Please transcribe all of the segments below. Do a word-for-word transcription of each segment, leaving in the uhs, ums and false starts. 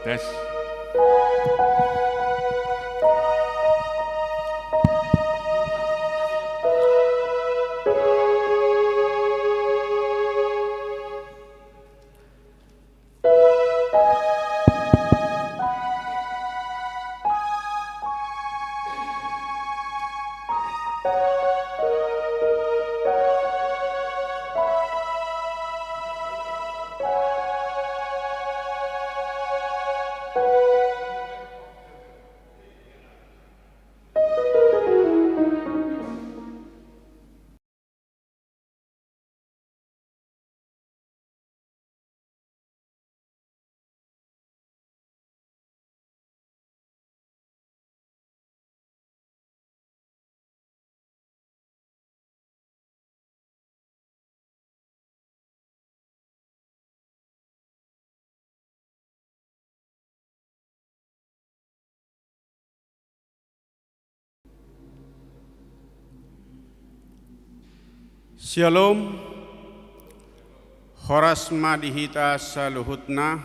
Yes. Syalom. Horas ma di hita saluhutna,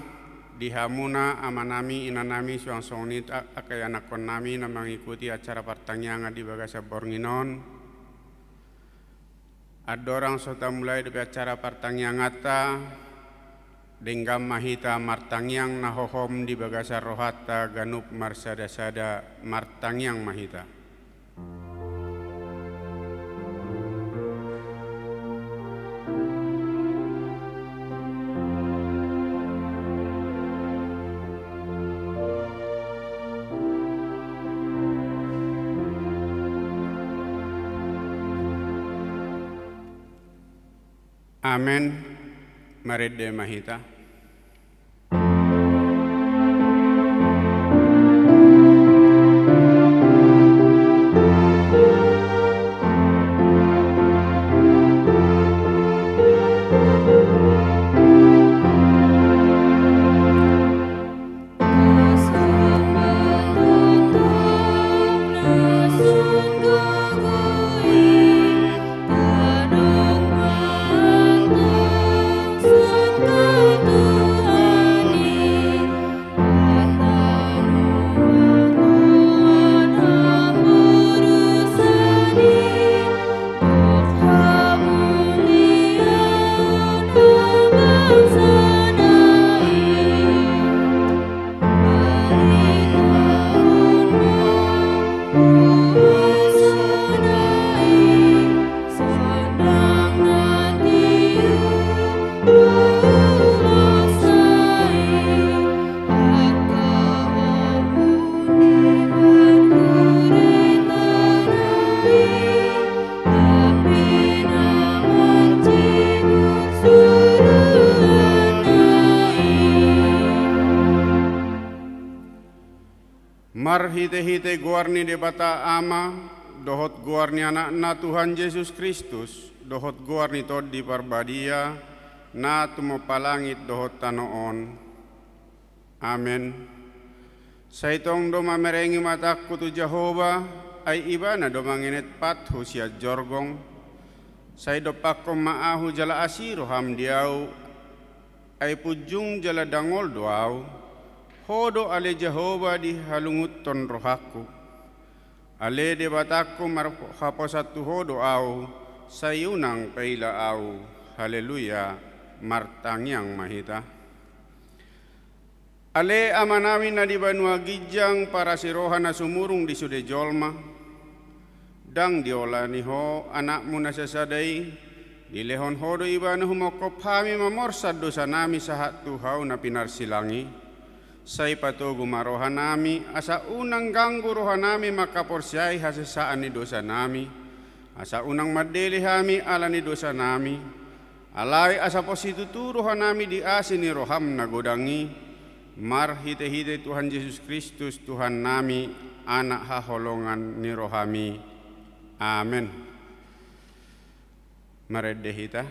di hamuna amanami, inanami, suang songon i angka ianakkonnami na mangikuti acara partangiangan di bagasan borngin on. Andorang so tamulai dope acara partangianganta, denggan ma hita martangiang na hohom di bagasan rohanta ganup marsada-sada. Martangiang ma hita. Amen. Marende ma hita. Marhite-hite goar ni Debata Ama, dohot goar ni Anakna Tuhan Jesus Kristus, dohot goar ni Tondi Parbadia, na tumompa langit dohot tano on. Amen. Sai tong do mamerengi matangku tu Jahowa, ai Ibana do mangenet pathu sian jorgong. Sai dompakkon ma ahu jala asi roham di ahu, ai punjung jala dangol do ahu. Ho do ale Jahowa dihalungunhon rohangku. Ale Debatangku, marhaposan tu Ho do ahu, sai unang paila ahu. Haleluya. Martangiang ma hita. Ale Amanami na di banua ginjang, parasi roha na sumurung di sude jolma, ndang diolani Ho Anakmu na sasada i, dilehon Ho do Ibana humongkop hami mamorsan dosanami sahat tu hau na pinarsilang i. Sai patogu ma rohanami, asa unang ganggu rohanami mangkaporseai hasesaan ni dosanami, asa unang mandele hami ala ni dosanami, alai asa pos situtu rohanami di asi ni roham na godang i, marhite-hite Tuhan Jesus Kristus Tuhannami, Anak haholongan ni rohami. Amen. Marende hita.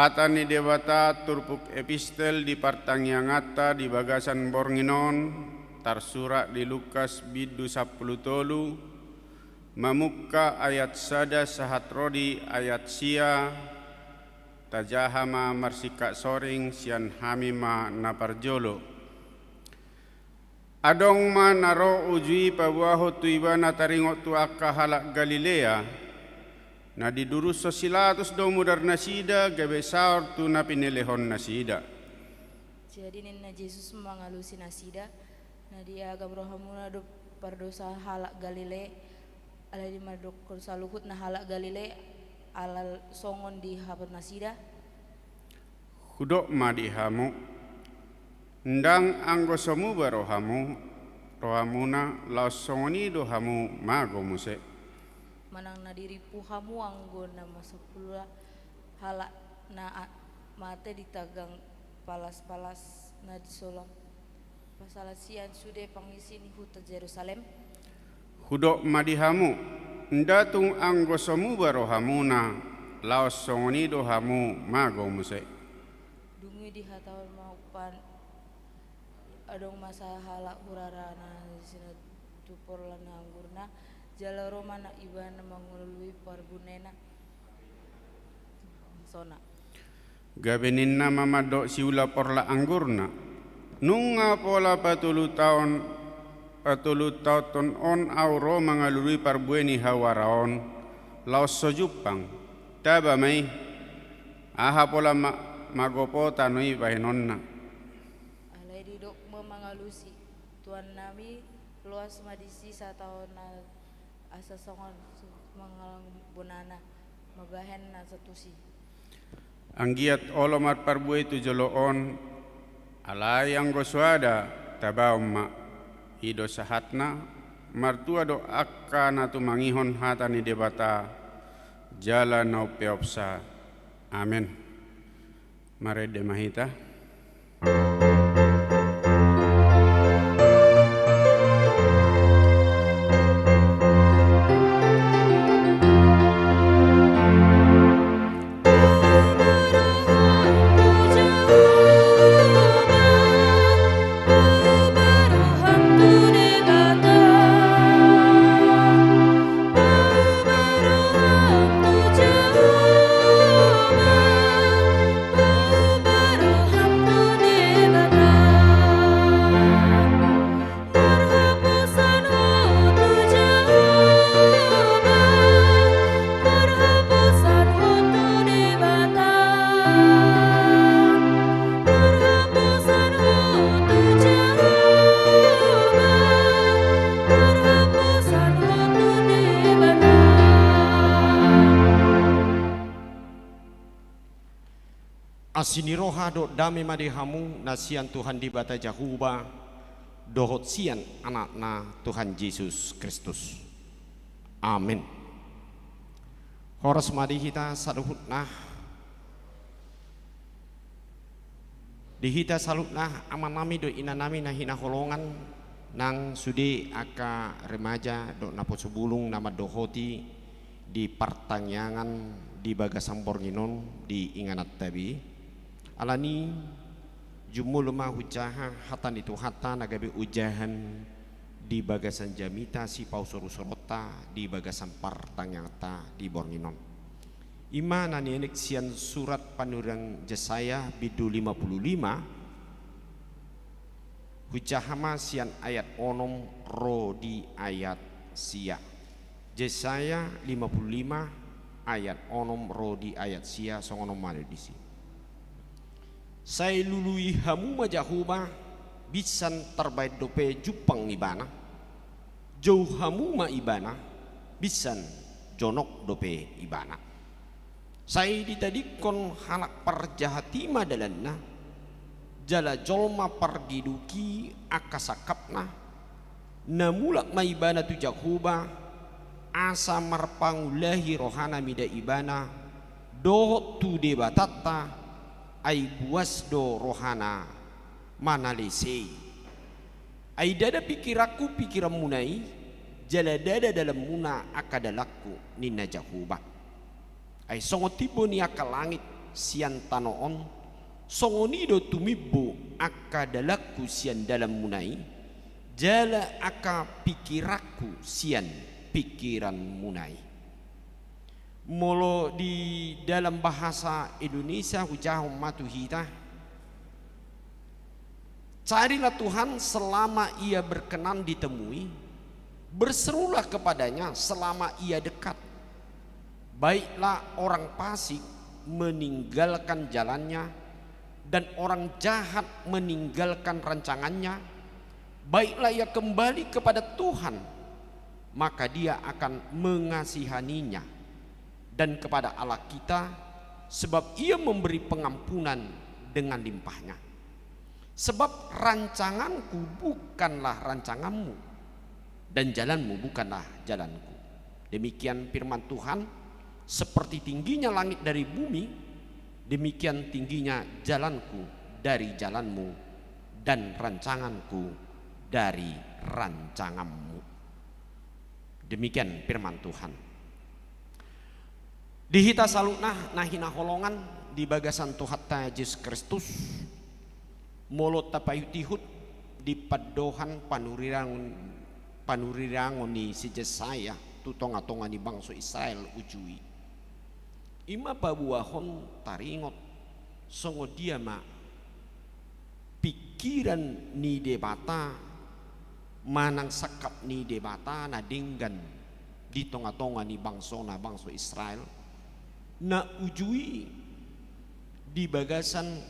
Hata ni Debata turpuk epistel di partangianganta di bagasan borngin on, tarsurat di Lukas bindu sampulu tolu, mamungka ayat sada sahat ro di ayat sia. Tajaha ma marsingkat soring sian hami ma na parjolo. Adong ma na ro uju i paboahon tu ibana taringot tu angka halak Galilea, na didurushon si Pilatus do mudarnasida gabe saor tu na pinelehonnasida. Jadi ninna Jesus mangalusi nasida, na diagam rohamuna do pardosa halak Galilea, alai di mandokkon saluhutna halak Galilea, ala songon dihapornasida. Hudok ma di hamu, ndang anggo so muba rohamu, rohamuna, laos songon i do hamu mago muse. Manang na dirimpu hamu anggo na masapula halak na a-, mate di tagang palas-palas na di solang pasalan sian sude pangisi ni huta Jerusalem. Hudok ma di hamu, nda tung anggo so muba rohamuna, laos songon i do hamu mago muse. Dung i dihatahon ma umpan, adong ma sahalak hurarana di sina tu porla na anggurna, jala ro ma na ibana mangalului parbunena. Sona. Gabe ninna ma mandok siula porla anggurna, nunga pola patolu taon, patolu taon on ahu ro mangalului parbue ni hawara on, laos so jumpang, taba ma i, aha pola ma-, magopo tano i bahenonna. Alai didok ma mangalusi, tuannami, loas ma disi sataon na asa songon su-, mangalang bonana, mambahen na satusi. Anggiat olo marparbue tu jolo on, alai anggo soada, tabaon ma. I do sahatna, martua do angka na tumangihon hata ni Debata, jala na umpeopsa. Amen. Marende ma hita. Asi ni roha dohot dame ma di hamu na sian Tuhan Debata Jahowa dohot sian Anakna Tuhan Jesus Kristus. Amen. Horas ma di hita saluhutna. Di hita saluhutna amanami dohot inanami na hinaholongan, nang sude angka remaja dohot naposo bulung na mandohoti di partangiangan di bagasan borngin on di ingananta be. Alani i, jumolo ma hujaha hata ni Tuhanta na gabe ojahan di bagasan jamita sipausor-usoronta di bagasan partangianganta di borngin on. I ma na nienet sian surat panurirang Jesaya bindu lima pulu lima, hujaha ma sian ayat onom ro di ayat sia. Jesaya lima pulu lima ayat onom ro di ayat sia, songon on ma disi. Sai lului hamu ma Jahowa, binsan tarbahen dope jumpang Ibana. Jou hamu ma Ibana, binsan jonok dope Ibana. Sai ditadingkon halak parjahat i ma dalanna, jala jolma pargeduk i angka sangkapna. Na mulak ma ibana tu Jahowa, asa marpangulahi rohana mida ibana, dohot tu Debatanta, ai buas do rohana manalesei. Ai ndada pingkiranku pingkiranmuna i, jala ndada dalanmuna angka dalanku, ninna Jahowa. Ai songon timbo ni angka langit sian tano on, songon i do tumimbo angka dalanku sian dalanmuna i, jala angka pingkiranku sian pingkiranmuna i. Molo di dalam bahasa Indonesia hujahahon ma tu hita, carilah Tuhan selama Ia berkenan ditemui, berserulah kepada-Nya selama Ia dekat. Baiklah orang fasik meninggalkan jalannya, dan orang jahat meninggalkan rancangannya. Baiklah ia kembali kepada Tuhan, maka Dia akan mengasihaninya, dan kepada Allah kita, sebab Ia memberi pengampunan dengan limpahnya. Sebab rancanganku bukanlah rancanganmu, dan jalanmu bukanlah jalanku. Demikian firman Tuhan. Seperti tingginya langit dari bumi, demikian tingginya jalanku dari jalanmu, dan rancanganku dari rancanganmu. Demikian firman Tuhan. Di hita saluhutna na hinaholongan di bagasan Tuhanta Jesus Kristus, molo tapaihut-ihut di pandohan panurirangon, panurirangon ni si Jesaya tu tonga-tonga ni bangso Israel uju i, i ma paboahon taringot songon dia ma pingkiran ni Debata manang sangkap ni Debata na denggan di tonga-tonga ni bangsona, bangso Israel, na uju i di bagasan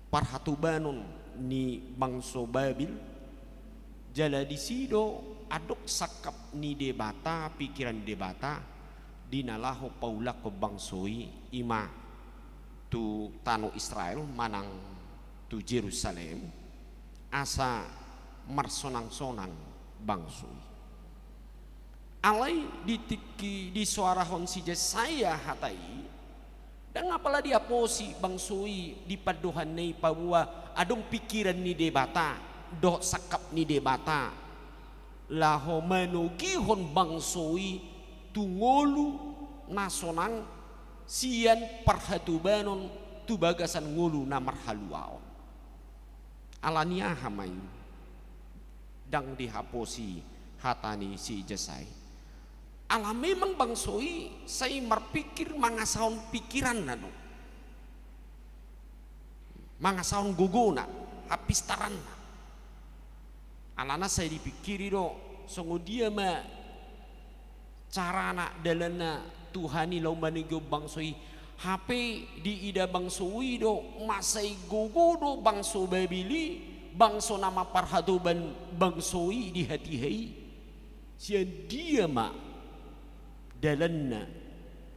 parhatobanon ni bangso Babil. Jala disi do adong sangkap ni Debata, pingkiran ni Debata, di na laho paulakhon bangso i, i ma tu tano Israel manang tu Jerusalem, asa marsonang-sonang bangso i. Alai di tingki disoarahon si Jesaya hata i, ndang apala dihaposi bangso i di pandohanna i paboa adong pingkiran ni Debata dohot sangkap ni Debata laho manogihon bangso i tu ngolu na sonang sian parhatobanon tu bagasan ngolu na marhaluaon. Ala ni aha ma i ndang dihaposi hata ni si Jesaya? Ala memang bangso i sai marpingkir mangasahon pingkiranna do, mangasahon gogona, hapistaranna. Alana sai dipingkiri do songon dia ma carana, dalanna Tuhan i laho manogihon bangso i. Hape diida bangso i do, mansai gogo do bangso Babil i, bangso na mamparhatoban bangso i di hatiha i. Sian dia ma dalanna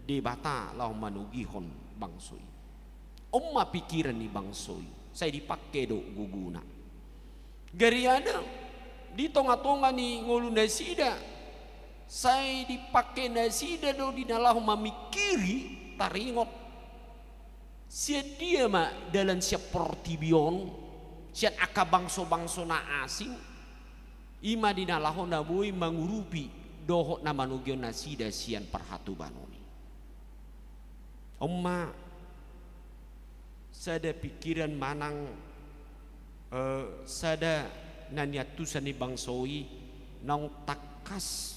Debata laho manogihon bangso i? On ma pingkiran ni bangso i, sai dipangke do gogona. Gariada di tonga-tonga ni ngolu nasida, sai dipangke nasida do di na laho mamingkiri, taringot sian dia ma dalan sian portibi on, sian angka bangso-bangso na asing, i ma di na laho na boi mangurupi dohot na manogihon nasida sian parhatobanon i. On ma sada pingkiran manang, eh, sada na niantusan ni bangso i naung tangkas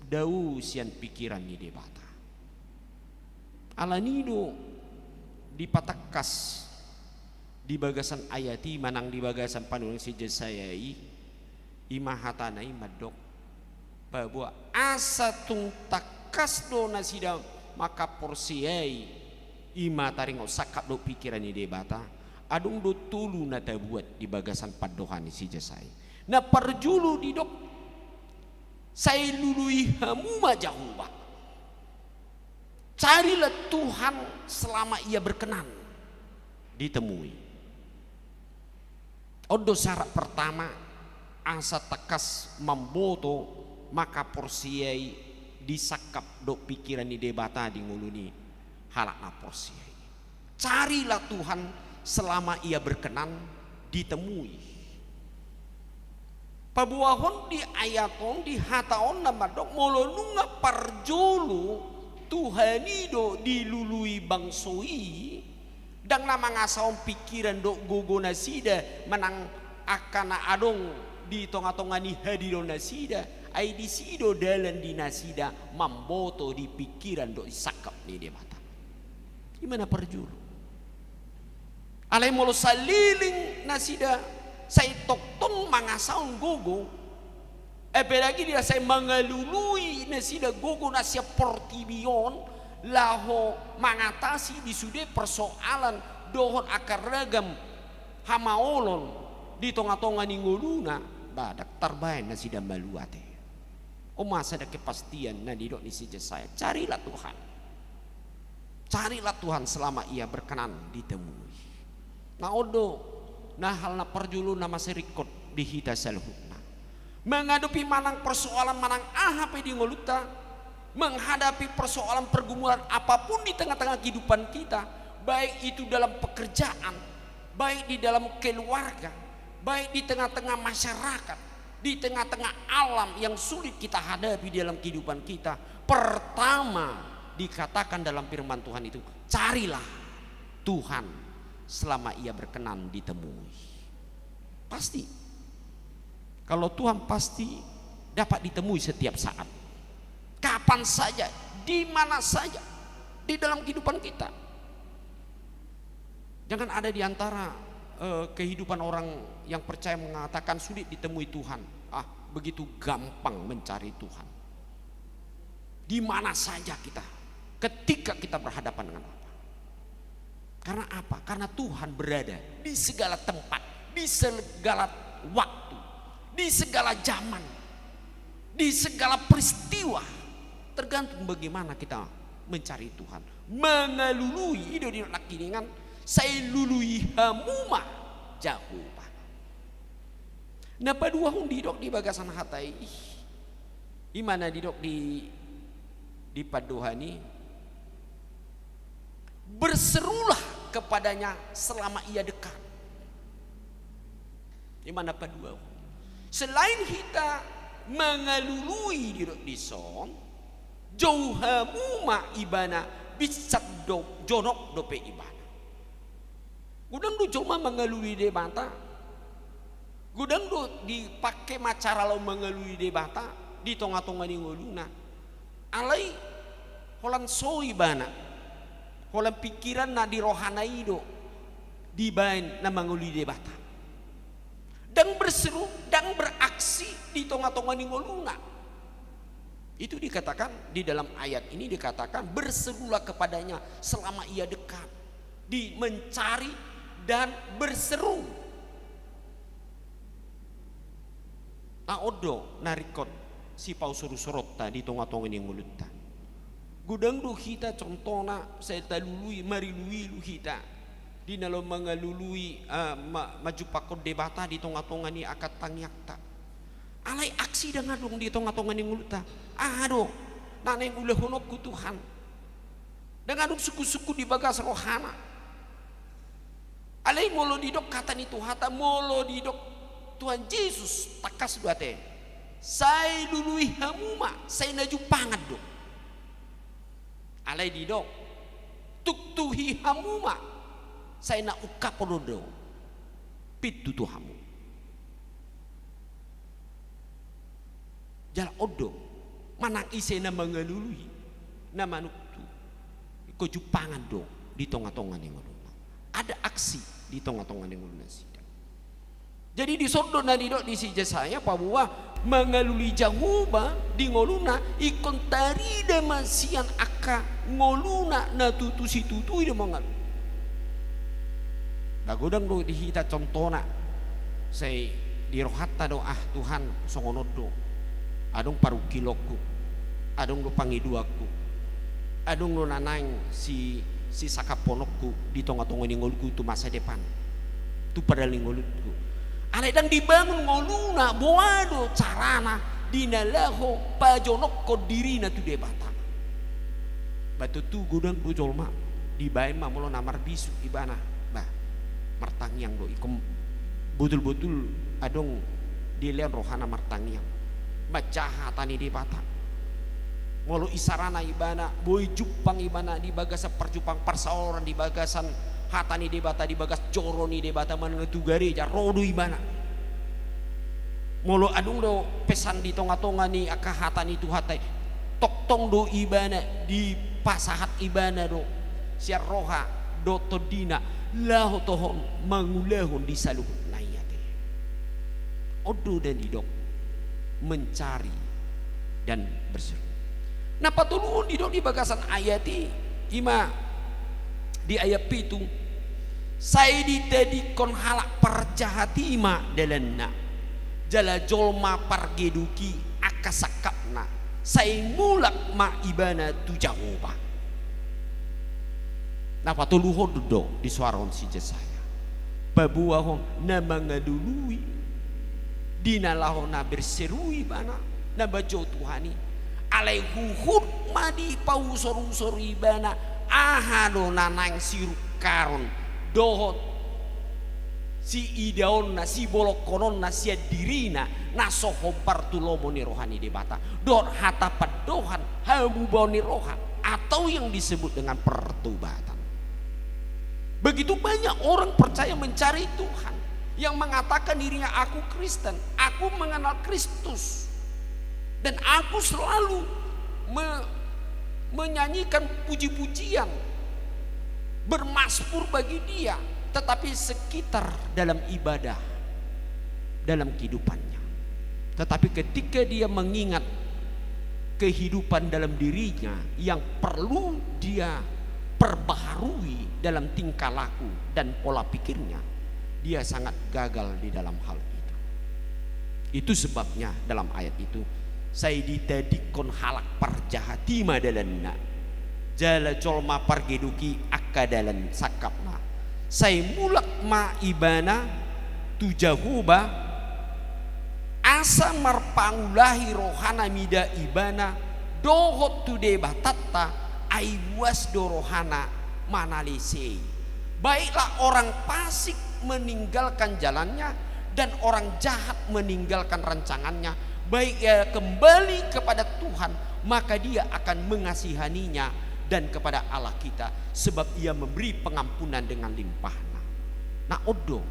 dao sian pingkiran ni Debata. Ala ni do dipatangkas di bagasan ayat i manang di bagasan panurirangon si Jesaya i, i ma hatana i mandok paboa asa tung tangkas do nasida mangkaporseai, i ma taringot sangkap dohot pingkiran ni Debata. Adong do tolu na tabuat di bagasan pandohan ni si Jesaya i. Na parjolo didok, sai lului hamu ma Jahowa. Carilah Tuhan selama Ia berkenan ditemui. On do syarat pertama, asa tangkas mamboto, mangkaporseai di sangkap dohot pingkiran ni Debata di ngolu ni halak na porsea i. Carilah Tuhan selama Ia berkenan ditemui. Paboahon di ayat on, di hata on na mandok, molo nunga parjolo Tuhan i do dilului bangso i, ndang na mangasahon pikiran dohot gogo nasida manang angka na adong di tonga-tonga ni hadiron nasida, ai disi do dalan di nasida mamboto di pikiran dohot di sangkap ni Debata. I ma na parjolo. Alai molo saleleng nasida sai tongtong mangasahon gogo, apalagi di na sai mangalului nasida gogo na sian portibi on, laho mangatasi di sude persoalan dohot angka ragam hamaolon di tonga-tonga ni ngoluna, ba ndang tarbaen nasida malua ate. On ma sada kepastian na nidok ni si Jesaya, carilah Tuhan. Carilah Tuhan selama ia berkenan ditemui. Na on do na hal na parjolo na mansai ringkot di hita saluhutna. Menghadapi manang persoalan manang aha pe di ngolunta, menghadapi persoalan pergumulan apapun di tengah-tengah kehidupan kita, baik itu dalam pekerjaan, baik di dalam keluarga, baik di tengah-tengah masyarakat, di tengah-tengah alam yang sulit kita hadapi di dalam kehidupan kita, pertama dikatakan dalam firman Tuhan itu, carilah Tuhan selama ia berkenan ditemui. Pasti. Kalau Tuhan pasti dapat ditemui setiap saat. Kapan saja, di mana saja, di dalam kehidupan kita. Jangan ada di antara, eh, kehidupan orang yang percaya mengatakan sulit ditemui Tuhan. Ah, begitu gampang mencari Tuhan. Di mana saja kita, ketika kita berhadapan dengan apa. Karena apa? Karena Tuhan berada di segala tempat, di segala waktu, di segala zaman, di segala peristiwa. Tergantung bagaimana kita mencari Tuhan. Mangalului, i do didok nangkiningan, sai lului hamu ma Jahowa. Na paduahon didok di bagasan hata i, i ma na didok di, di pandohan i, berserulah kepadanya selama ia dekat. I ma na paduahon. Selain hita mangalului didok dison, jou hamu ma ibana, binsat do, jonok dope ibana. Godang do jolma mangalului Debata. Godang do dipake ma cara laho mangalului Debata di tonga-tonga ni ngoluna. Alai holan so ibana, holan pikiranna di rohana i do dibaen na mangalului Debata. Ndang berseru, ndang beraksi di tonga-tonga ni ngoluna. Itu dikatakan, di dalam ayat ini dikatakan, berserulah kepadanya selama ia dekat. Di mencari dan berseru. Na on do na ringkot sipausur-usuronta di tonga-tonga ni ngolunta. Godang do hita contohna, sai talului, marilu-ilu hita di na laho mangalului, eh, ma-, manjumpangkon Debata di tonga-tonga ni angka tangiangta. Alai aksi ndang adong di tonga-tonga ni ngolunta. Aha do na naeng ulahononku, Tuhan? Ndang adong sungkun-sungkun di bagas rohana. Alai molo didok hata ni Tuhanta, molo didok Tuhan Jesus, tangkas do ate. Sai lului hamu ma, sai na jumpangan do. Alai didok, tuktuhi hamu ma, sai na ungkapon do pintu tu hamu. Jala on do, manang ise na mangalului, na manuktuk, ingkon jumpangan do di tonga-tonga ni ngoluna. Ada aksi di tonga-tonga ni ngolunasida. Jadi dison do na nidok di si Jesaya, paboa mangalului Jahowa di ngoluna, ingkon tarida ma sian angka ngoluna na tutu situtu i do mangalului. Ba godang do di hita contohna, sai di rohanta do, ah Tuhan, songon on do, adong parungkilonku, adong do pangidoanku, adong do na naeng si, sisangkaphononku di tonga-tonga ni ngolungku tu masa depan, tu padal ni ngolungku. Alai ndang dibangun ngoluna, boha do carana di na laho pajonokkon dirina tu Debata. Ba tontu godang do jolma, dibaen ma molo na marbisuk ibana, ba martangiang do, ingkon botul-botul adong dilehon rohana martangiang, manjaha hata ni Debata. Molo isarana ibana, boi jumpang ibana di bagasan parjumpang parsaoran, di bagasan hata ni Debata, di bagas joro ni Debata manang tu gareja, ro do ibana. Molo adong do pesan di tongatonga ni angka hata ni Tuhanta i, tongtong do ibana, dipasahat ibana do sian roha dohot tondina, laho toho mangulahon di saluhutna i ate. On do na nidok mencari dan berseru. Na patoluhon didok di bagasan ayat i, ima di ayat pitu, sai ditadingkon halak parjahat i ma dalanna, jala jolma pargeduk i angka sangkapna, sai mulak ma ibana tu Jahowa. Na patoluhon do disoarhon si Jesaya, paboahon na mangalului di na laho na berseru ibana, na manjou Tuhan i. Alai huhut ma dipausorusor ibana aha do na naeng sirungkaron dohot siidaonna, sibolongkononna sian dirina, na so hombar tu lomo ni roha ni Debata dohot hata pandohan hamubaon ni roha, atau yang disebut dengan pertobatan. Begitu banyak orang percaya mencari Tuhan, yang mengatakan dirinya, "Aku Kristen, aku mengenal Kristus, dan aku selalu me-, menyanyikan puji-pujian, bermasmur bagi Dia," tetapi sekitar dalam ibadah, dalam kehidupannya. Tetapi ketika dia mengingat kehidupan dalam dirinya yang perlu dia perbaharui dalam tingkah laku dan pola pikirnya, dia sangat gagal di dalam hal itu. Itu sebabnya dalam ayat itu, sai ditadingkon halak parjahat i ma dalanna, jala jolma pargeduk i angka dalan sangkapna. Sai mulak ma ibana tu Jahowa, asa marpangulahi rohana mida ibana dohot tu Debatanta, ai buas do rohana manalesei. Baiklah orang fasik meninggalkan jalannya, dan orang jahat meninggalkan rancangannya, baik ia kembali kepada Tuhan, maka Dia akan mengasihaninya, dan kepada Allah kita, sebab Ia memberi pengampunan dengan limpahna. Na on do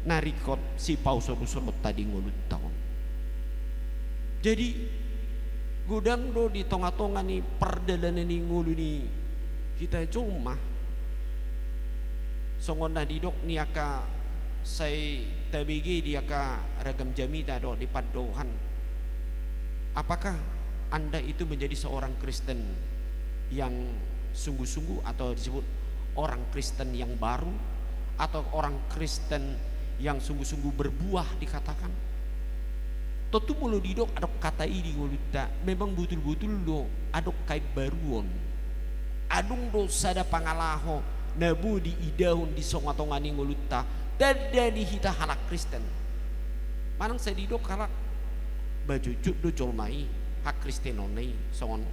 na ringkot sipausorusorunta di ngolunta on. Jadi, godang do di tongatonga ni pardalanan ni ngolu ni hita jolma. Songon na didok ni angka sai tabege di angka ragam jamita dohot di pandohan. Apakah Anda itu menjadi seorang Kristen yang sungguh-sungguh, atau disebut orang Kristen yang baru, atau orang Kristen yang sungguh-sungguh berbuah dikatakan? Tontu molo didok adong hata i di ngolunta, memang botul-botul do adong haimbaruon. Adong do sada pangalaho na boi diidahon di tongatonga ni ngolunta, tanda ni hita halak Kristen. Manang sai didok halak, ba jotjot do jolma i hakristenonna i, songon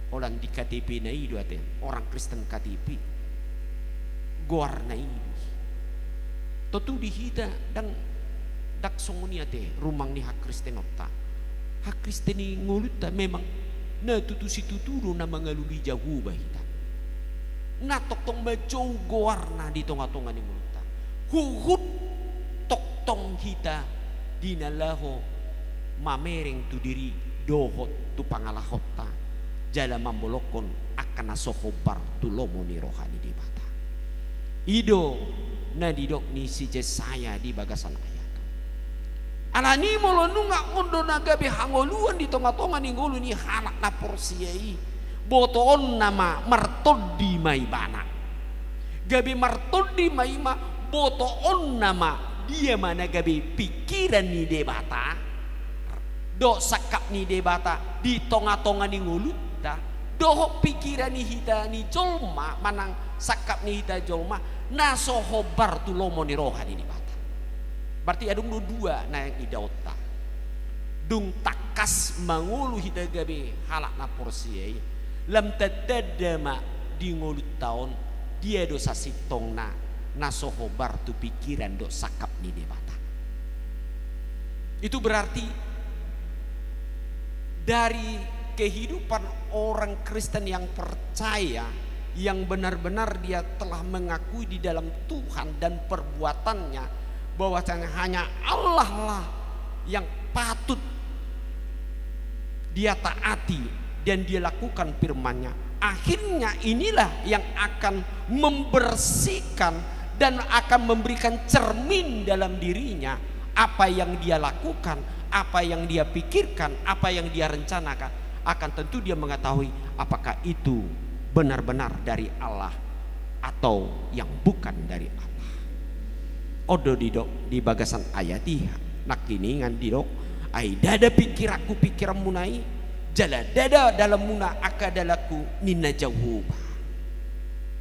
holan di K T P-na i do ate, orang Kristen K T P goarna i do. Tontu di hita ndang, ndang songon i ate rumang ni hakristenonta. Hakristen ni ngolunta memang na tutu situtu do na mangalului Jahowa hita. Na tongtong manjou goarna di tongatonga ni ngolunta. Huhut tongtong hita di na laho mamereng tu diri dohot tu pangalahonta, jala mambolongkon angka na so hombar tu lomo ni roha ni Debata. I do na didok ni si Jesaya di bagasan ayat on. Alani molo nunga on do na gabe hangoluan di tongatonga ni ngolu ni halak na porsea i, botoonna ma martondi ma ibana. Gabe martondi ma i ma, botoonna ma dia ma na gabe pingkiran ni Debata dohot sangkap ni Debata di tongatonga ni ngolunta, dohot pingkiran ni hita ni jolma manang sangkap ni hita jolma na so hombar tu lomo ni roha ni Debata. Berarti adong do dua naeng idaonta. Dung tangkas mangolu hita gabe halak na porsea i, lam tatanda ma di ngolunta on dia do sasintongna na so hombar tu pingkiran dohot sangkap ni Debata. Itu berarti dari kehidupan orang Kristen yang percaya, yang benar-benar dia telah mengakui di dalam Tuhan dan perbuatannya, bahwasanya hanya Allah lah yang patut dia taati dan dia lakukan firman-Nya. Akhirnya inilah yang akan membersihkan dan akan memberikan cermin dalam dirinya, apa yang dia lakukan, apa yang dia pikirkan, apa yang dia rencanakan, akan tentu dia mengetahui apakah itu benar-benar dari Allah atau yang bukan dari Allah. On do didok di bagasan ayat i, nangkiningan didok, ai ndada pikiranku pikiranmuna i, jala ndada dalanmuna angka dalanku, ninna Jahowa.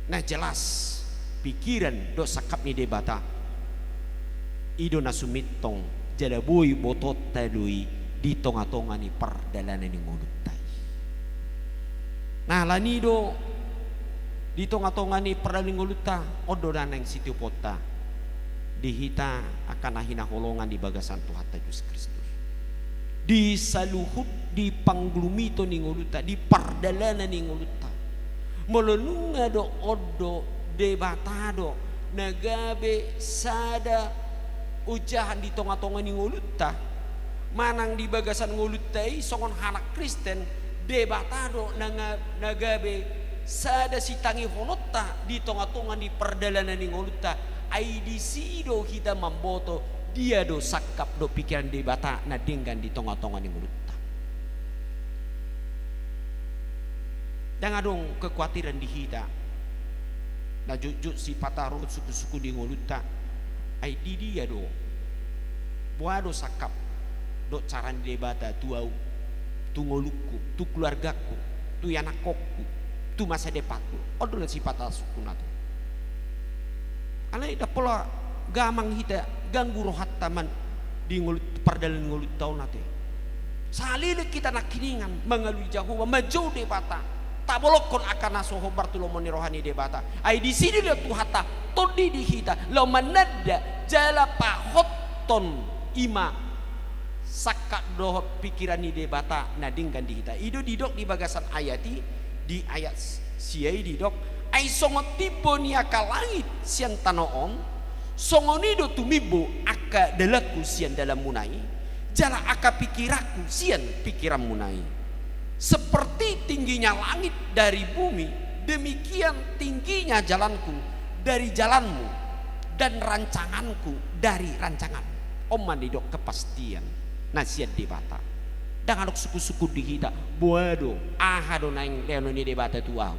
Na jelas, pikiran dohot sangkap ni Debata i do na sumintong, jala boi botoonta do i di tonga-tonga ni pardalanan ni ngolunta i. Na alani do di tonga-tonga ni pardalanan ni ngolunta, on do na naeng sitioponta di hita angka na hinaholongan di bagasan Tuhanta Jesus Kristus. Di saluhut, di panggulmiton ni ngolunta, di pardalanan ni ngolunta. Molo nunga do on do Debata do na gabe sada ojahan di tonga-tonga ni ngolunta, manang di bagasan ngolunta i songon halak Kristen, Debata do na nga-, na gabe sada sitangihononta di tonga-tonga ni pardalanan ni ngolunta, ai disi do hita mamboto dia do sangkap dohot pikiran Debata na denggan di tonga-tonga ni ngolunta. Ndang adong kekuatiran di hita na jotjot sipata ro suku-suku di ngolunta. Ai di dia do, boha do sangkap dohot cara ni Debata tu ahu, tu ngolungku, tu keluargaku, tu ianakhonku, tu masa depanku? On do na sipata sungkun ate. Alai ndang pola gamang hita, ganggu rohanta man di ngolu-, pardalanan ni ngolunta on ate. Saleleng hita nangkiningan mangalului Jahowa, manjou Debata, tabolongkon angka na so hombar tu lomo ni roha ni Debata. Ai disi do Tuhanta tondi di hita laho mananda jala pahothon i ma sangkap dohot pikiran ni Debata na denggan di hita. I do didok di bagasan ayat i, di ayat s-, sia i didok, ai songon timbo ni angka langit sian tano on, songon i do tumimbo angka dalanku sian dalanmuna i, jala angka pikiranku sian pikiranmuna i. Seperti tingginya langit dari bumi, demikian tingginya jalanku dari jalanmu, dan rancanganku dari rancanganmu. On ma didok kepastian na sian Debata. Ndang adong sungkun-sungkun di hita, boha do, aha do naeng lehonon ni Debata tu ahu.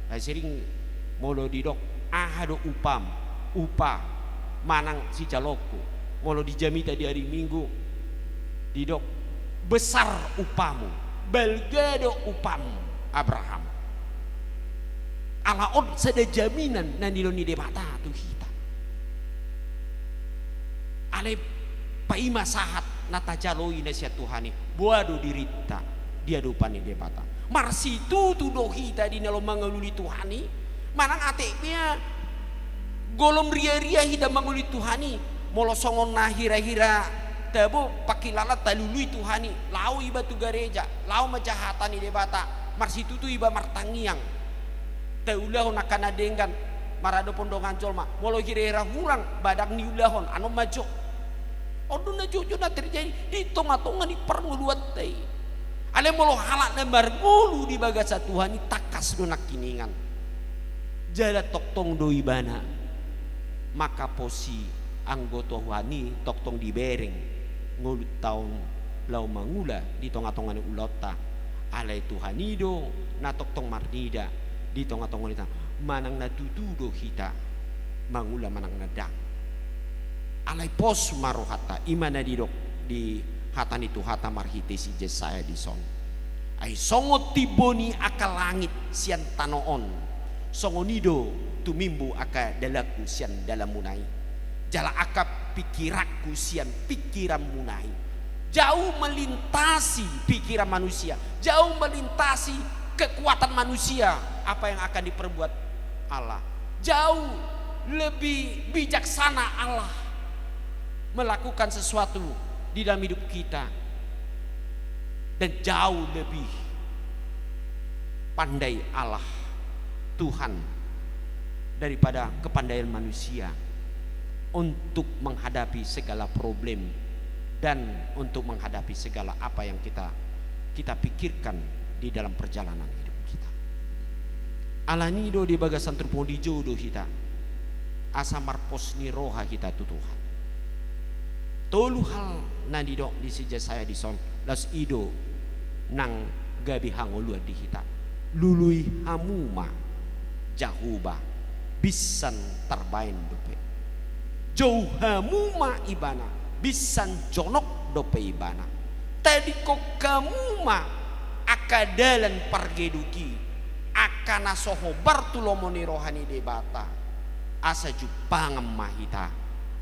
Ai sering molo didok, aha do upam, upa, manang sijaloonku. Molo di jamita di ari Minggu, didok, besar upamu, balga do upamu, Abraham. Ala on sada jaminan na nilehon ni Debata tu hita. Alai paima sahat na tajalo i na sian Tuhan i, boha do dirinta, dia do upa ni Debata. Marsitutu do hita di na laho mangulului Tuhan i, manang ate pe ia golom riaria hita mangulului Tuhan i, molo songon na hirahira tabo pangkilalaan talului Tuhan i, laho iba tu gareja, laho manjaha hata ni Debata, marsitutu iba martangiang. Taulahon angka na denggan maradophon dongan jolma. Molo hirahira hurang, ba ndang niulahon, anon ma jo. On do na jotjot na terjadi di tongatonga ni parngoluanta i. Alai molo halak na marngolu di bagasan Tuhan i, tangkas do nangkiningan. Jala tongtong do ibana mangkaposi anggo Tuhan i tongtong dibereng ngolunta on laho mangula di tongatonga ni ulaonta. Alai Tuhan i do na tongtong marnida di tongatonga ni ulaonta, manang na tutu do hita mangula manang na ndang. Alai pos ma rohanta, i ma na didok di hata ni Tuhanta marhite si Jesaya dison. Ai songon timbo ni angka langit sian tano on, songon i do tumimbo angka dalanku sian dalanmuna i, jala angka pingkiranku sian pingkiranmuna i. Jauh melintasi pikiran manusia, jauh melintasi kekuatan manusia apa yang akan diperbuat Allah. Jauh lebih bijaksana Allah melakukan sesuatu di dalam hidup kita, dan jauh lebih pandai Allah, Tuhan, daripada kepandaian manusia untuk menghadapi segala problem dan untuk menghadapi segala apa yang kita, kita pikirkan di dalam perjalanan hidup kita. Alani do di bagasan turpuk on dijou do hita, asa marpos ni roha hita tu Tuhan. Tolu hal na nidok ni si Jesaya dison, laos i do nang gabe hangoluan di hita. Lului hamu ma Jahowa, binsan tarbaen dope. Jou hamu ma Ibana, binsan jonok dope Ibana. Tadingkon hamu ma angka dalan pargeduk i, angka na so hombar tu lomo ni roha ni Debata, asa jumpangan ma hita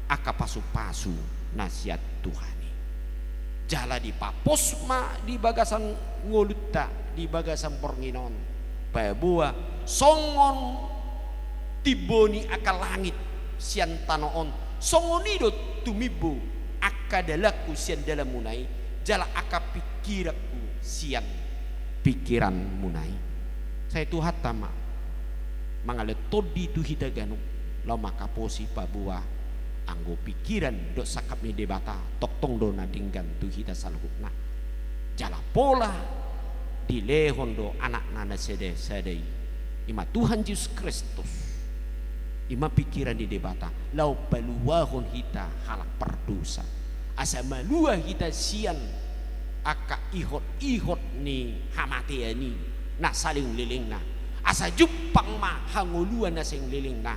angka pasupasu na sian Tuhan i. Jala dipapos ma di bagasan ngolunta, di bagasan borngin on, paboa songon timbo ni angka langit sian tano on, songon i do tumimbo angka dalanku sian dalanmuna i, jala angka pingkiranku sian pingkiranmuna i. Sai Tuhanta ma mangalehon tondi tu hita ganup, laho manghaposi, paboa anggo pingkiran dohot sangkap ni Debata tongtong do na denggan tu hita saluhutna. Jala pola dilehon do Anakna na sada-sada i, i ma Tuhan Jesus Kristus, i ma pingkiran ni Debata, laho paluahon hita halak pardosa, asa malua hita sian angka ihot-ihot ni hamatean i na saleleng-lelengna, asa jumpang ma hangoluan na saleleng-lelengna,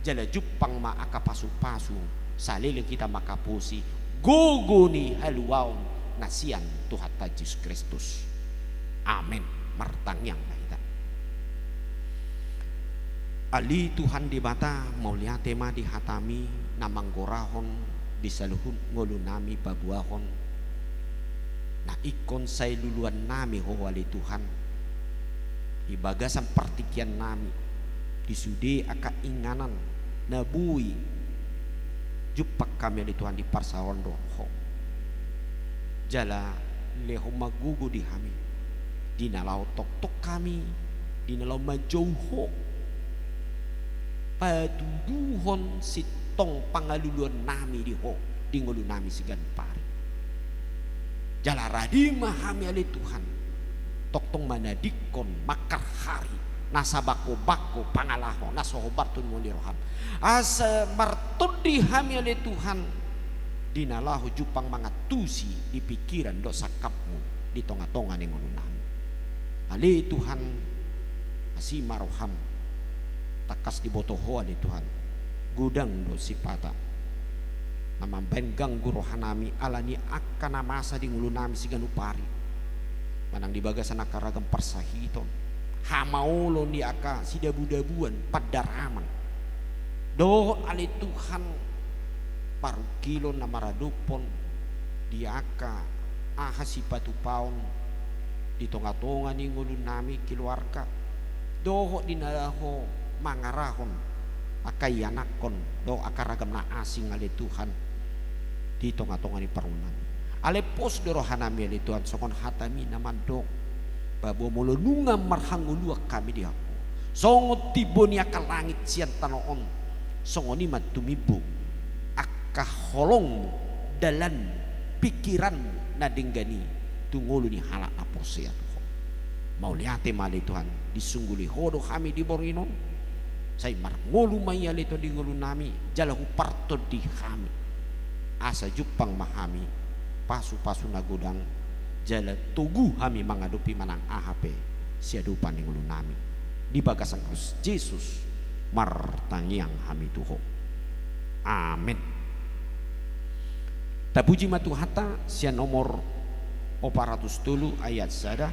jala jumpang ma angka pasupasu saleleng hita manghaposi gogo ni haluaon na sian Tuhanta Jesus Kristus. Amen. Martangiang ma hita. Ale Tuhan Debata, mauliate ma di hataMi na manggorahon di saluhut ngolunami paboahon na ingkon sai luluannami Ho, ale Tuhan, di bagasan partingkiannami, di sude angka inganan na boi jumpang hami, ale Tuhan, di parsaoran dohot Ho. Jala lehon ma gogo di hami, di na laho tongtong hami, di na laho manjou Ho, patuduhon sintong pangaluluannami di Ho di ngolunami siganup ari. Jala rade ma hami, ale Tuhan, tongtong manadingkon mangharhari na sabangkobangko pangalaho na so hombar tu lomo ni rohaM, asa martondi hami, ale Tuhan, di na laho jumpang mangantusi di pingkiran dohot sangkapMu di tongatonga ni ngolunami. Ale Tuhan, asi ma rohaM, tangkas diboto Ho, ale Tuhan, godang do sipata na mambaen ganggu rohanami ala ni angka na masa di ngolunami siganup ari, manang di bagasan angka ragam parsahiton, hamaolon di angka sidabudabuan, pandaraman, dohot, ale Tuhan, parungkilon na maradophon di angka aha sipatupaon di tongatonga ni ngolunami keluarga, dohot di na laho mangarahon angka ianakhon dohot angka ragam na asing, ale Tuhan, di tongatonga ni parngoluan. Alai pos do rohanami, ale Tuhan, songon hataMi na mandok, paboa molo nunga marhangoluan hami di Ho, songon timbo ni angka langit sian tano on, songon i ma tumimbo angka holongMu, dalanMu, pingkiranMu na denggan i tu ngolu ni halak na porsea tu Ho. Mauliate ma, ale Tuhan, disungguli Ho do hami di borngin on. Sai marngolu ma i, ale Tuhan, di ngolunami, jala hupartondi hami, asa jumpang ma hami pasupasu na godang, jala togu hami mangadopi manang aha pe siadopan ni ngolunami. Di bagasan Kristus Jesus martangiang hami tu Ho. Amen. Tapuji ma Tuhanta. Sian nomor opat ratus tolu ayat sada.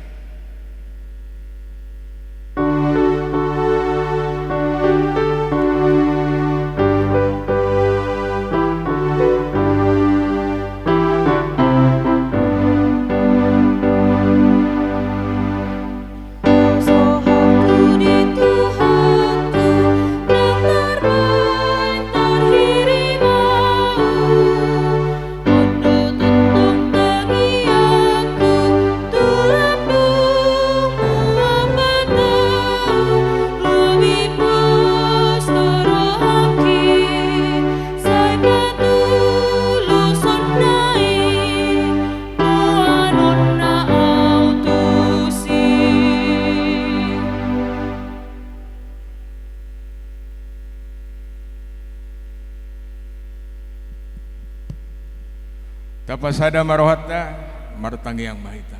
Tapasada ma rohanta, martangiang ma hita.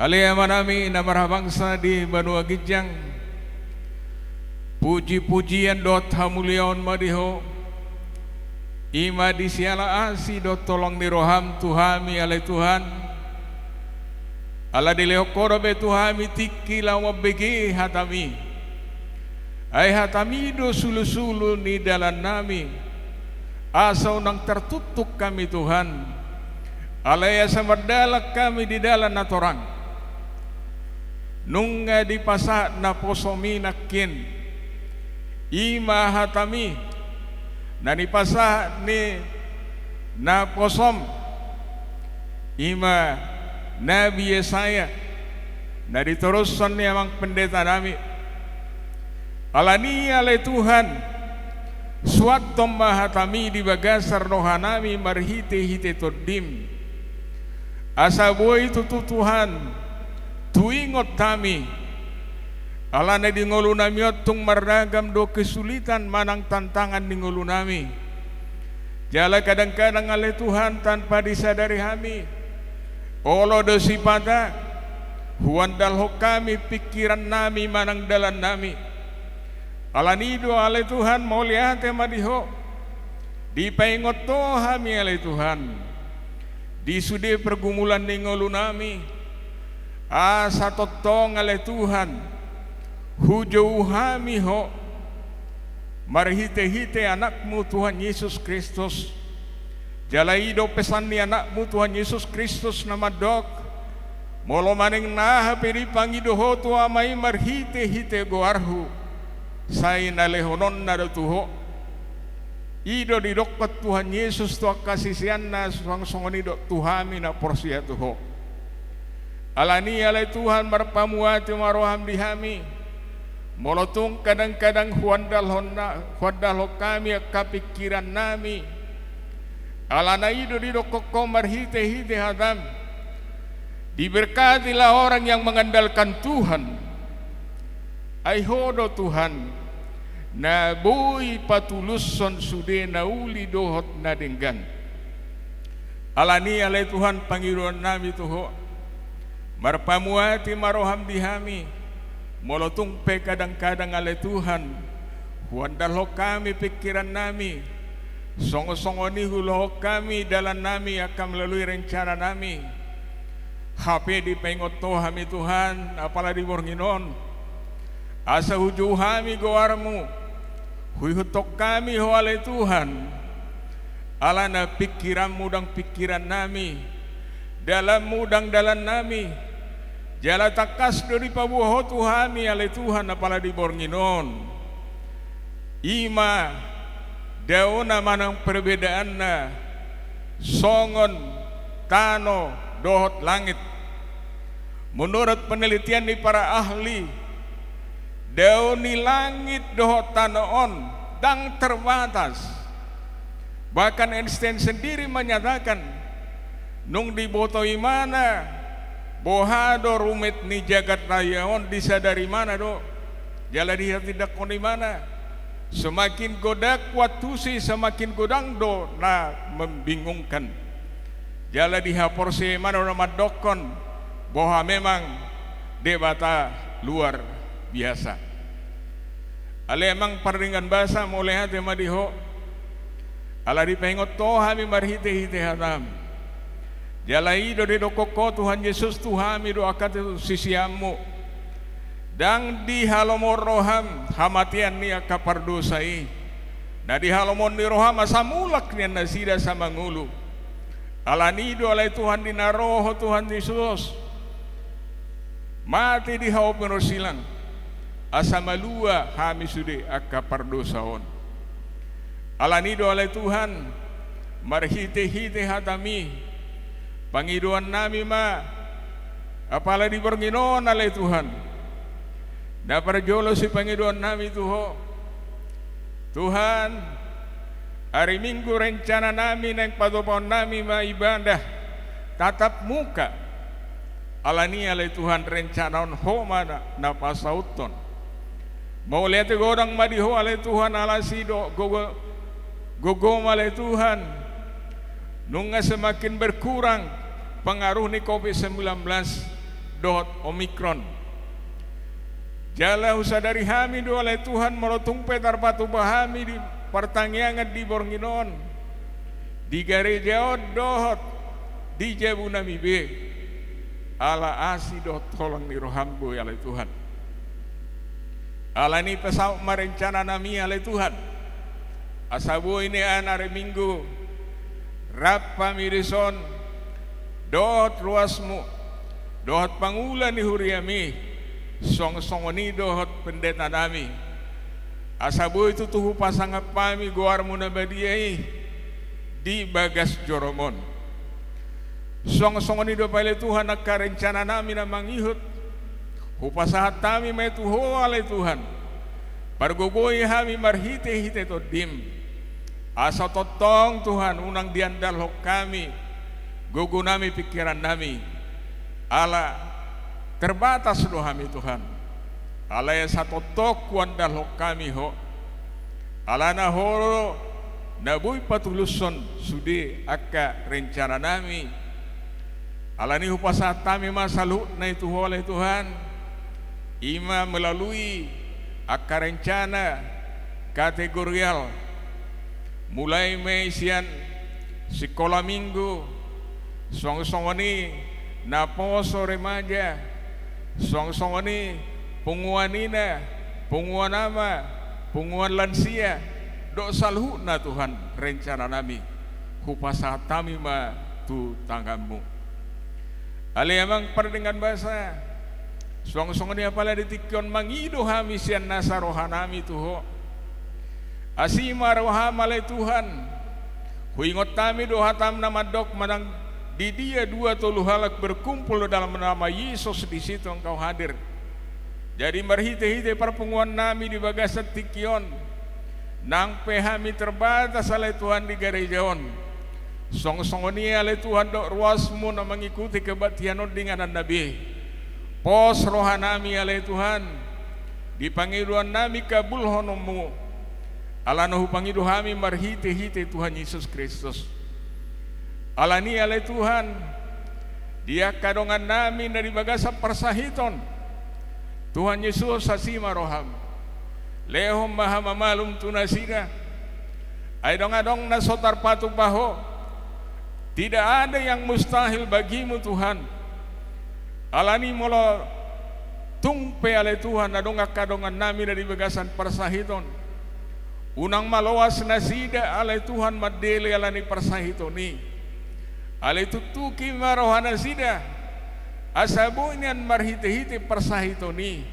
Ale Amanami na marhabangsa di banua ginjang, puji-pujian dohot hamuliaon ma di Ho, i ma di siala asi dohot holong ni roham tu hami ale Tuhan, ala dilehon Ho dope tu hami tingki laho mambege hatami. Ai hatami do sulu-sulu ni dalannami, asa unang tartuktuk hami Tuhan, alai asa mardalan hami di dalan na torang. Nunga dipasahat naposom i nangkin, i ma hatami, na nipasahat ni naposom, i ma Nabi Yesaya, na ditorushon ni amang pendetanami. Alani i ale Tuhan, suanhon ma hatami di bagasan rohanami marhite-hite Tondim. Asa boi tutu Tuhan, tuingot hami, alana di ngolunami on tung marragam do kesulitan manang tantangan di ngolunami. Jala kadang-kadang ale Tuhan tanpa disadari hami, olo do sipata, huandalhon hami pingkirannami manang dalannami. Alani i do ale Tuhan mauliate ma di Ho, dipaingot Ho hami ale Tuhan, di sude pergumulan ni ngolunami, asa tongtong ale Tuhan, hujou hami Ho, marhite-hite Anakmu Tuhan Yesus Kristus. Jala i do pesan ni Anakmu Tuhan Yesus Kristus na mandok, molo manang na aha pe dipangido ho tu Ama i marhite-hite goarhu, sai na lehononna do tu ho. I do didokkon Tuhan Yesus tu angka siseanna, songon i do tu hami na porsea tu Ho. Alani i ale Tuhan, marpamuati ma roham di hami, molo tung kadang-kadang huandalhon, huandalhon hami angka pingkirannami. Alana i do didokkon Ho marhite-hite hatam, diberkatilah orang yang mengandalkan Tuhan. Ai Ho do Tuhan, na boi patulushon sude na uli dohot na denggan. Alani i ale Tuhan pangidoannami tu Ho, marpamuati ma roham di hami, molo tung pe kadang-kadang ale Tuhan, huandalhon hami pingkirannami, songon-songon i huulahon hami dalannami angka melalui rencananami. Hape dipaingot Ho hami Tuhan, apala di borngin on, asa hujou hami goarmu, huihuthon hami Ho ale Tuhan, alana pingkiranmu ndang pingkirannami, dalanmu ndang dalannami, jala tangkas do dipaboa Ho tu hami ale Tuhan, apala di borngin on. I ma daona manang perbedaanna songon tano dohot langit. Menurut penelitian ni para ahli, dao ni langit dohot tano on ndang terbatas. Bahkan Einstein sendiri menyatakan, nung diboto ibana boha do rumit ni jagat raya on, disadari ibana do, jala dihatindanghon ibana, semakin godang waktusi, semakin godang do na membingungkan. Jala dihaporseai ibana do na mandokkon boha memang Debata luar biasa. Ale amang pardenggan basa, mauliate ma di ho, ala dipaingot ho hami marhite-hite hatam. Jala i do didokkon ho Tuhan Jesus tu hami dohot angka siseanmu. Ndang dihalomohon roham hamatean ni angka pardosa i. Na dihalomohon ni roham asa mulak nian nasida asa mangolu. Alani i do ale Tuhan di na ro ho Tuhan Jesus, mate di hau pinarsilang, asa malua hami sude angka pardosa on. Alani i do ale Tuhan, marhite-hite hatami, pangidoannami ma, apala di borngin on ale Tuhan. Na parjolo sipangidoannami tu ho. Tuhan, ari Minggu rencananami naeng patupaonnami ma ibadah tatap muka. Alani i ale Tuhan rencana on ho ma na, na pasauthon. Mauliate godang ma di ho ale Tuhan, alasi do gogo, gogo ma ale Tuhan. Nunga semakin berkurang pengaruh ni covid sembilan belas dohot Omikron. Jala husadari hami do ale Tuhan, molo tung pe tarpatupa hami di partangiangan di borngin on, di gareja on dohot di jabu nami be, ala asi dohot holong ni roham do ale Tuhan. Alani i pasaut ma rencana nami ale Tuhan, asa boi nian ari Minggu rap hami dison dohot ruasmu, dohot pangula ni huriami, songon songon i dohot pendeta nami, asa boi tutu hupasangap hami goarmu na badia i di bagas jorom on. Songon songon i dope ale Tuhan angka rencana nami na mangihut, hupasahat hami ma i tu Ho ale Tuhan. Pargogoi hami marhite-hite Tondim, asa tongtong Tuhan unang diandalhon hami gogo nami, pingkiran nami, ala terbatas do hami Tuhan. Alai asa tongtong huandalhon hami Ho, alana Ho do na boi patulushon sude angka rencana nami. Alani i hupasahat hami ma saluhutna i tu Ho ale Tuhan, i ma melalui angka rencana kategorial, mulai ma i sian sikola Minggu, songon songon i naposo remaja, songon songon i punguan ina, punguan ama, punguan lansia, dohot saluhutna Tuhan rencana nami, hupasahat hami ma tu tanganmu. Ale Amang pardenggan basa, songon songon i apala di tingki on mangido hami sian nasa roha nami tu Ho. Asi ma roham ale Tuhan. Huingot hami do hatam na mandok, manang di dia dua tolu halak berkumpul dalam nama Yesus, di situ Engkau hadir. Jadi marhite-hite parpunguan nami di bagasan tingki on, nang pe hami terbatas ale Tuhan di gareja on, songon songon i ale Tuhan dohot ruasmu na mangikuti kebaktian on di ingananna be, pos roha nami ale Tuhan, di pangidoan nami kabulhononmu, alana hupangido hami marhite-hite Tuhan Yesus Kristus. Alani i ale Tuhan, di angka dongan nami na di bagasan parsahiton, Tuhan Yesus, asi ma roham. Lehon ma hamamalum tu nasida. Ai ndang adong na so tarpatupa Ho. Tidak ada yang mustahil bagimu Tuhan. Alani i molo tung pe ale Tuhan adong angka dongan nami na di bagasan parsahiton, unang ma loas nasida ale Tuhan mandele alani parsahiton i. Alai tuktuki ma roha nasida, asa boi nian marhite-hite parsahiton i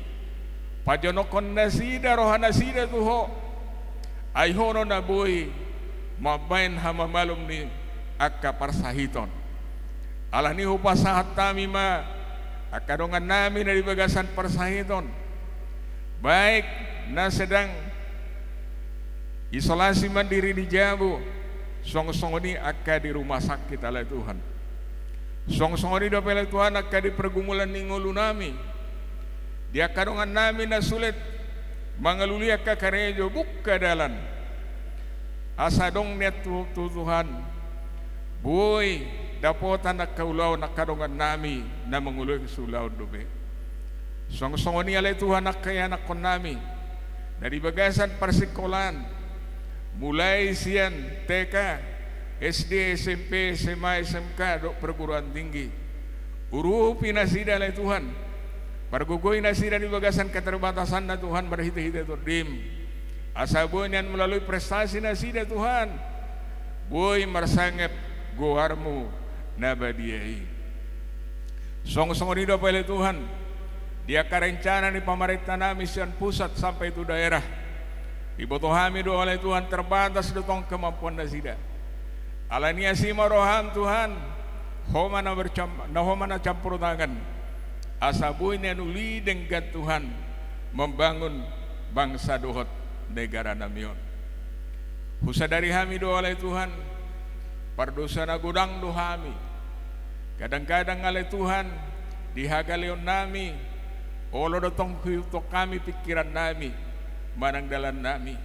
pajonokhon nasida roha nasida tu Ho. Ai Ho do na boi mambahen hamamalum ni angka parsahiton. Alani i hupasahat hami ma angka dongan nami na di bagasan parsahiton, baik na sedang isolasi mandiri di jabu, songon songon i angka di rumah sakit ale Tuhan. Songon songon i dope ale Tuhan angka di pergumulan ni ngolu nami, di angka dongan nami na sulit mangalului angka karejo, buka dalan. Asa adong nian tu, tu Tuhan, boi dapotan angka ulaon angka dongan nami na mangoloi siulaon dope. Songon songon i ale Tuhan angka ianakhon nami na di bagasan parsikolaan, mulai sian T K, S D, S M P, S M A, S M K dohot perguruan tinggi. Urupi nasida ale Tuhan. Pargogoi nasida di bagasan keterbatasanna Tuhan marhite-hite Tondim. Asa boi nian melalui prestasi nasida Tuhan, boi marsangap goarmu na badia i. Songon songon i dope ale Tuhan, di angka rencana ni pamarenta nami sian pusat sampai tu daerah, diboto hami do ale Tuhan terbatas do tong kemampuan nasida. Alani i asi ma roham Tuhan, Ho ma na bercam-, na Ho ma na campur tangan, asa boi nian uli denggan Tuhan membangun bangsa dohot negara nami on. Husadari hami do ale Tuhan, pardosa na godang do hami. Kadang-kadang ale Tuhan, di hagaleon nami, olo do tong huihuthon hami pingkiran nami manang dalan nami.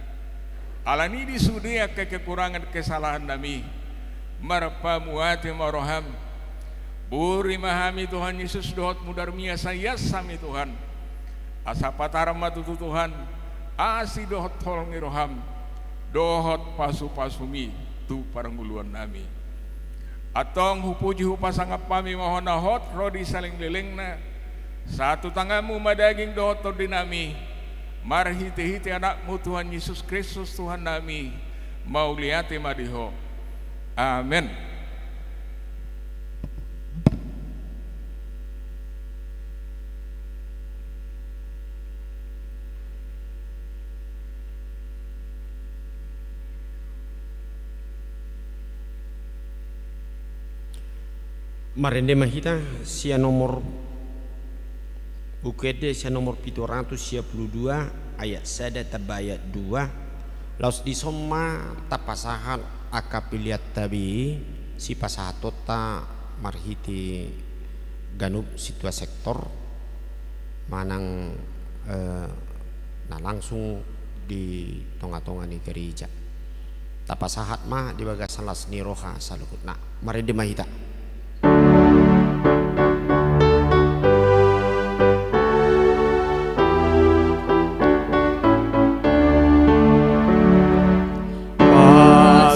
Alani i di sude angka kekurangan kesalahan nami, Marpamuati ma roham. Buri ma hami Tuhan Jesus dohot mudarmi, asa ias hami Tuhan. Asa patar ma tutu Tuhan asi dohot holong ni roham dohot pasupasumi tu parngoluonnami. Antong hupuji hupasangap hami ma Ho na hot ro di salelenglelengna. Sahat tu tanganmu ma daging dohot tondinami, marhitehite Anakmu Tuhan Jesus Kristus Tuhannami, mauliate ma di Ho. Amen. Marende ma hita sian nomor, Buku Ende sian nomor pitu ratus sia pulu dua, ayat sada tamba ayat dua. Laos dison ma tapasahat angka pelean tabi sipasahatonta marhite ganup sintua sektor manang, eh, na langsung di tongatonga ni gareja. Tapasahat ma di bagasan las ni roha saluhutna. Marende ma hita.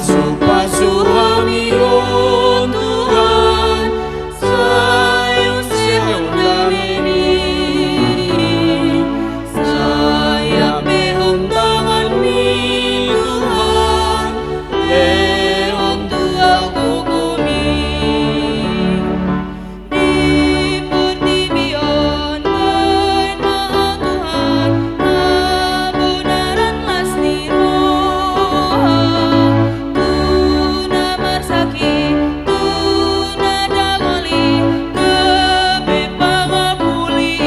Pasupasu hami on Tuhan, sai use on damemi. Sai ampehon tanganmi Tuhan, lehon tu au gogomi. Di portibi on baen ma Tuhan habonaran las ni roha tu na marsakit, tu na dagoli, gabe pangapuli.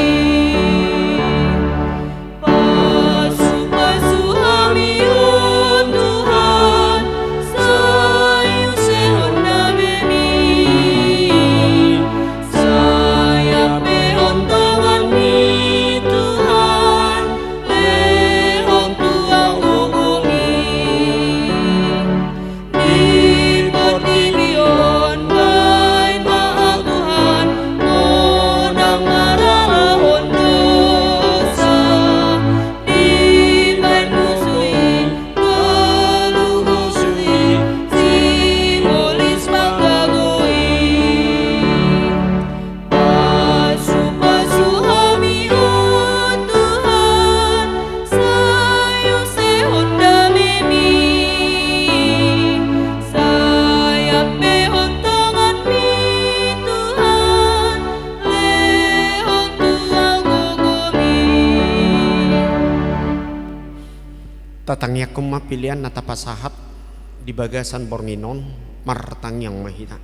Pasupasu hami on Tuhan, sai use on damemi. Sai ampehon tanganmi Tuhan, lehon tu au gogomi. Di portibi on baen ma au Tuhan, unang maralahon dosa. Dibaen husu i, tolu husu i, sibolis panggago i. Pasupasu hami on Tuhan, sai use on damemi. Sai ampehon tanganmi Tuhan, lehon tu au gogomi. Tatangiangkon ma pelean na tapasahat di bagasan borngin on. Martangiang ma hita.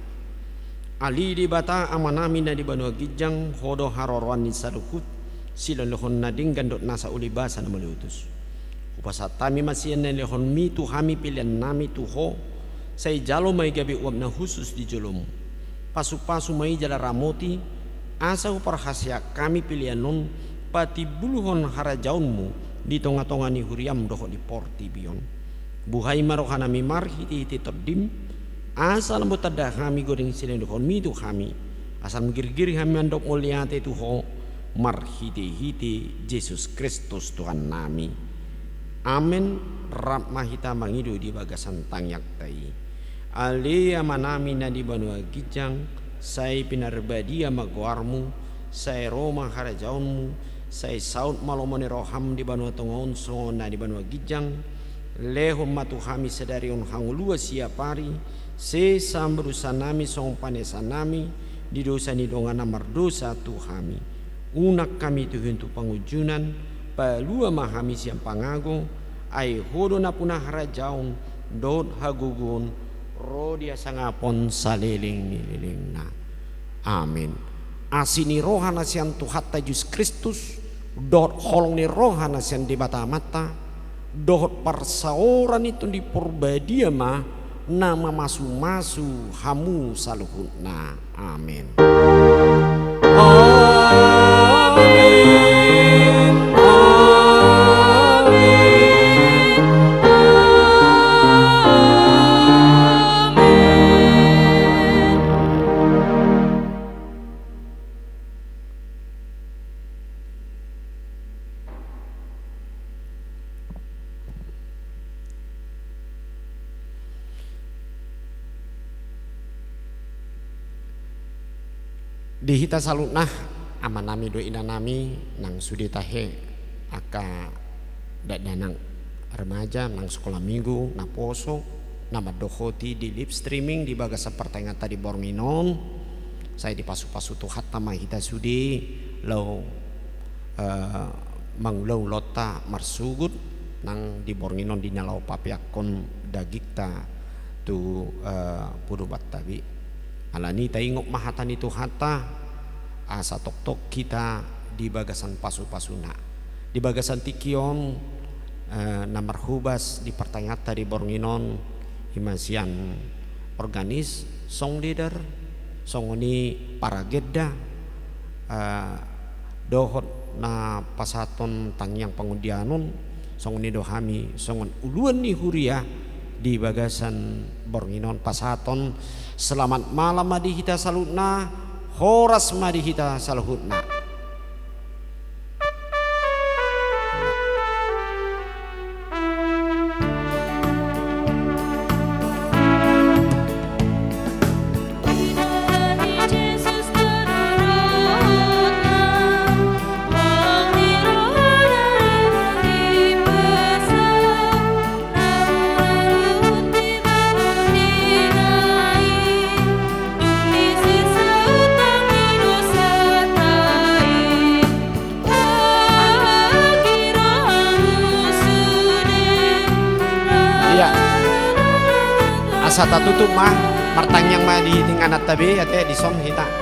Ale Debata Amanami na di banua ginjang, Ho do haroroan ni saluhut silehonlehon na denggan dohot nasa uli basa na mauliutus. Hupasahat hami ma sian na nilehonmi tu hami peleannami tu Ho, sai jalo ma i gabe uap na hushus di jolomu. Pasupasu ma i jala ramoti, asa huparhaseang hami pelean on patimbulhon harajaonmu di tongatonga ni huriam dohot di portibi on. Buhai ma rohanami marhitehite Tondim, asa lam tanda hami godang silehonlehonmi tu hami, asa lam girgir hami mandok mauliate tu Ho, marhitehite Jesus Kristus Tuhannami. Amen. Rap ma hita mangido di bagasan tangiangta i. Ale Amanami na di banua ginjang, sai pinarbadia ma goarmu, sai ro ma harajaonmu, sai saut ma lomo ni roham di banua tonga on songon na di banua ginjang. Lehon ma tu hami sadari on hangoluan siapari, sesa ma dosanami songon panesanami di dosa ni dongan na mardosa tu hami. Unang hami tuhon tu pangunjunan, palua ma hami sian pangago, ai Ho do nampuna harajaon dohot hagogoon ro di hasangapon saleleng ni lelengna. Amen. Asi ni roha na sian Tuhanta Jesus Kristus, dohot holong ni roha na sian Debata Amanta, dohot parsaoran ni Tondi Parbadia ma na mamasumasu hamu saluhutna. Amen. Amen. Amen. Amen. Di hita saluhutna, amanami dohot inanami, nang sude tahe angka dakdanak remaja, nang sekolah minggu, naposo, na mandohoti di live streaming di bagasan partangianganta di borngin on, sai dipasupasu Tuhanta ma hita sude, laho, eh, mangula ulaonta marsogot, nang di borngin on di na laho papeakhon dagingta tu, eh, punguanta be. Alani i taingot ma hata ni Tuhanta, asa tongtong hita di bagasan pasupasuna. Di bagasan tingki on, eh, na marhobas di partangianganta di borngin on, i ma sian organis, song leader, songon i paragenda, eh, dohot na pasahathon tangiang pangundianon, songon i do hami, songon uluan ni huria di bagasan borngin on pasahathon selamat malam ma di hita saluhutna, horas ma di hita saluhutna. Ia. Asa tatutup ma, martangiang ma di ingananta be, ate, dison hita.